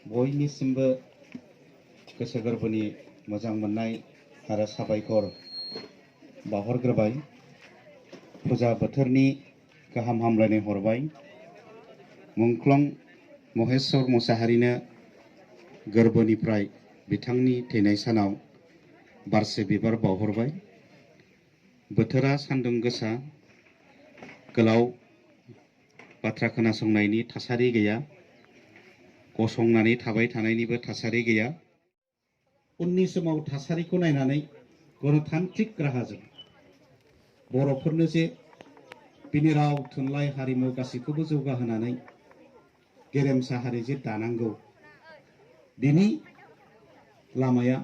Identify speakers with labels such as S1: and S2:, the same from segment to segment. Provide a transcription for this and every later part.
S1: बयनिसिमबो गोसो गोरबोनि मोजां मोननाय आरो साबायखर बावहरग्रोबाय। फुजा बोथोरनि गाहाम हामलायनाय हरबाय। मुंख्लं महेश्वर मुसाहारिनो गोरबोनिफ्राय बिथांनि थैनाय सानाव बारसे बिबार बावहरबाय। बोथोरा सान्दुं गोसा, गोलाव बाथ्रा खोनासंनायनि थासारि गैया, गसंनानै थाबाय थानायनिबो थासारि गैया। उननि समाव थासारिखौ नायनानै गणतान्त्रिक राहाजों बर'फोरनो जे बिनि राव थुनलाइ हारिमु गासैखौबो जौगाहोनानै गेरेमसा हारि जे दानांगौ, बिनि लामाया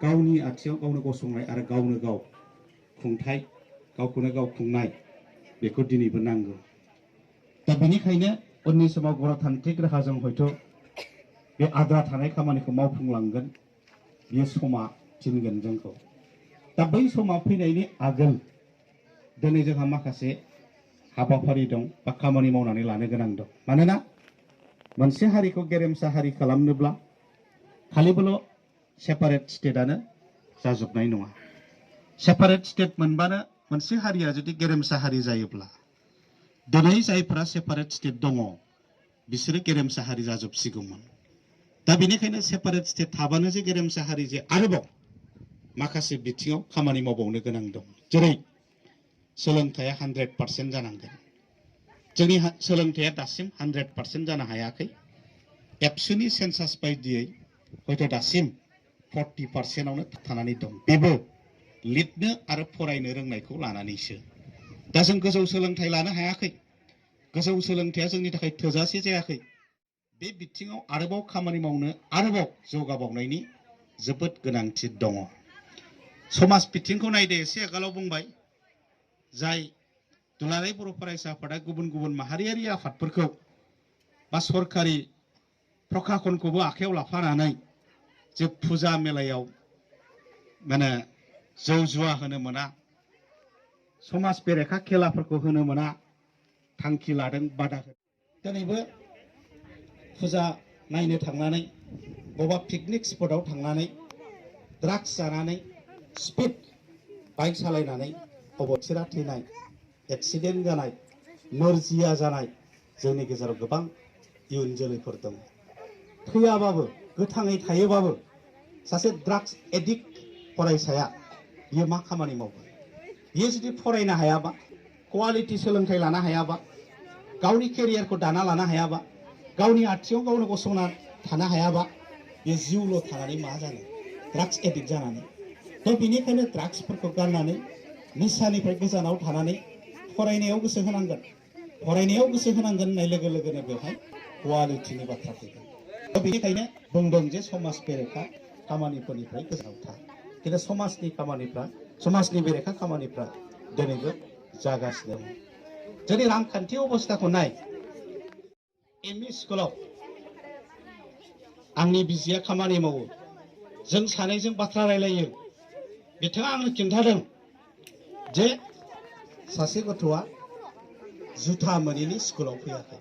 S1: गावनि आथिङाव गावनो गसंनाय आरो गावनो गाव खुंथाय, गावखौनो गाव खुंनाय, बेखौ दिनैबो नांगौ। दा बेनिखायनो उननि समाव गणतान्त्रिक राहाजों हयथ' बे आद्रा थानाय खामानिखौ मावफुंलांगोन, बियो समा थिनगोन जोंखौ। दा बै समा फैनायनि आगोल दिनै जोंहा माखासे हाबाफारि दं बा खामानि मावनानै लानो गोनां दं। मानोना मोनसे हारिखौ गेरेमसा हारि खालामनोब्ला खालिबोल' सेपारेट स्टेटआनो जाजोबनाय नङा। सेपारेट स्टेट मोनबानो मोनसे हारिया जुदि गेरेमसा हारि जायोब्ला दिनै जायफोरा सेपारेट स्टेट दङ बिसोरो गेरेमसा हारि जाजोबसिगौमोन। दा बेनिखायनो सेपारेट स्टेट थाबानो जे गेरेमसा हारि जे आरोबाव माखासे बिथिङाव खामानि मावबावनो गोनां दं। जेरै सोलोंथाइया 100% जानांगोन। जोंनि सोलोंथाइया दासिम 100% जानो हायाखै। एबसुनि सेन्सास बायदियै हयथ' दासिम 40%आवनो थानानै दं। बेबो लिरनो आरो फरायनो रोंनायखौ लानानैसो। दा जों गोजौ सोलोंथाइ लानो हायाखै। गोजौ सोलोंथाइया जोंनि थाखाय थोजासे जायाखै। बे बिथिङाव आरोबाव खामानि मावनो, आरोबाव जौगाबावनायनि जोबोद गोनांथि दङ। समाज बिथिंखौ नायदो, एसे आगोलाव बुंबाय, जाय दुलाराय बर' फरायसा आफादा गुबुन गुबुन माहारियारि आफादफोरखौ बा सरखारि प्रखाखनखौबो आखायाव लाफानानै जे फुजा मेलायाव जौ जुवा होनो मोना, समाज बेरेखा खेलाफोरखौ होनो मोना थांखि लादों, बादा होदों। दिनैबो फुजा नायनो थांनानै बबेबा पिकनिक स्पटआव थांनानै ड्राग्स जानानै स्पिड बाइक सालायनानै अबथिरा थैनाय, एक्सिडेन्ट जानाय, नोरजिया जानाय जोंनि गेजेराव गोबां इयुन जोलैफोर दं। थैयाबाबो, गोथाङै थायोबाबो सासे ड्राग्स एडिक्ट फरायसाया बियो मा खामानि मावगोन? बियो जुदि फरायनो हायाबा, क्वालिटि सोलोंथाइ लानो हायाबा, गावनि केरियारखौ दाना लानो हायाबा, गावनि आथिङाव गावनो गसंना थानो हायाबा, बे जिउल' थानानै मा जानो? ड्राग्स एडिक्ट जानानै। दा बेनिखायनो ड्राग्सफोरखौ गारनानै निसानिफ्राय गोजानाव थानानै फरायनायाव गोसो होनांगोन। फरायनायाव गोसो होनांगोन होननाय लोगो लोगोनो बेवहाय क्वालिटिनि बाथ्रा फैगोन। दा बेनिखायनो बुंदों जे समाज बेरेखा खामानिफोरनिफ्राय गोजानाव था। खिन्थु समाजनि बेरेखा खामानिफ्रा दिनैबो जागासिनो दं। जोंनि रांखान्थि अबस्थाखौ नाय। एमइ स्कुलाव आंनि बिसिया खामानि मावो। जों सानैजों बाथ्रा रायलायो। बिथाङा आंनो खिन्थादों जे सासे गथ'आ जुथा मोनैनि स्कुलाव फैयाखै।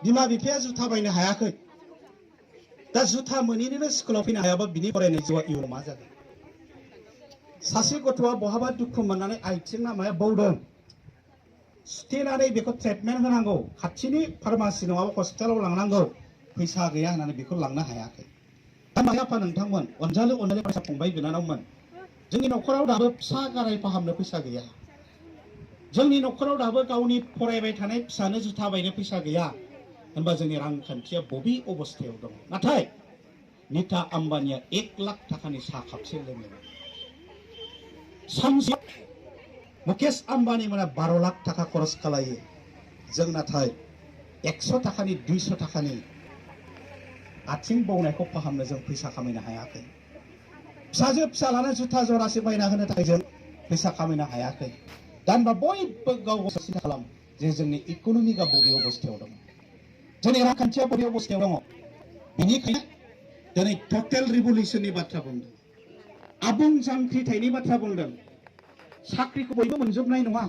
S1: बिमा बिफाया जुथा बायनो हायाखै। दा जुथा मोनैनिनो स्कुलाव फैनो हायाबा बिनि फरायनाय जिउआ इयुनाव मा जागोन? सासे गथ'आ बहाबा दुखु मोननानै आथिं नामाया बौदों, सुथेनानै बेखौ ट्रिटमेन्ट होनांगौ, खाथिनि फार्मासि नङाबा हस्पिटालाव लांनांगौ, फैसा गैया होननानै बेखौ लांनो हायाखै। दा मा आफा नोंथांमोन, अनजालु फरायसा फंबाय बिनानावमोन, जोंनि न'खराव दाबो फिसा गाराय फाहामनो फैसा गैया। जोंनि न'खराव दाबो गावनि फरायबाय थानाय फिसानो जुथा बायनो फैसा गैया होनबा जोंनि रांखान्थिया बबे अबस्थायाव दं? नाथाय नीता आम्बानिया 1 लाख थाखानि साहा खापसे लोङो। सानसे मुकेश आम्बानी मोना 12 लाख थाखा खरस खालायो। जों नाथाय 100 थाखानि 200 थाखानि आथिं बौनायखौ फाहामनो जों फैसा खामायनो हायाखै। फिसाजो फिसालानो जुथा जरासे बायना होनो थाखाय जों फैसा खामायनो हायाखै। दा होनबा बयबो गाव गाव सिन्था खालाम जे जोंनि इक'नमिकआ बबे अबस्थायाव दङ, जोंनि रांखान्थिया बबे अबस्थायाव दङ। बेनिखायनो दिनै टटेल रिभलिउसननि बाथ्रा बुंदों, आबुं जांख्रिथायनि बाथ्रा बुंदों। साख्रिखौ बयबो मोनजोबनाय नङा,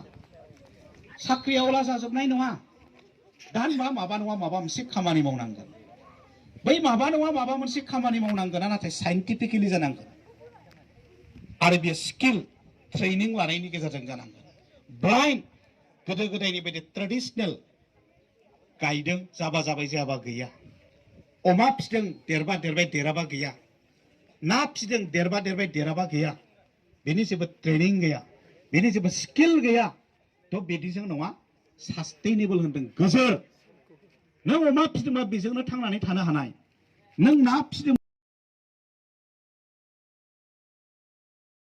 S1: साख्रियावला जाजोबनाय नङा। दा होनबा माबा नङा माबा मोनसे खामानि मावनांगोन। बै माबा नङा माबा मोनसे खामानि मावनांगोन नाथाय साइन्टिफिकेलि जानांगोन आरो बेयो स्किल ट्रेनिं लानायनि गेजेरजों जानांगोन ब्लाइन्ड गोदो गोदायनि बायदि ट्रेडिशनेल गायदों जाबा जाबाय जायाबा गैया अमा फिदों देरबा देरबाय देराबा गैया ना फिदों देरबा देरबाय देराबा गैया बेनि जेबो ट्रेनिं गैया बेनि जेबो स्किल गैया थ' बिदिजों नङा सास्टेनेबल होनदों गोजोर नों अमा फिदोंबा बेजोंनो थांनानै थानो हानाय नों ना फिदों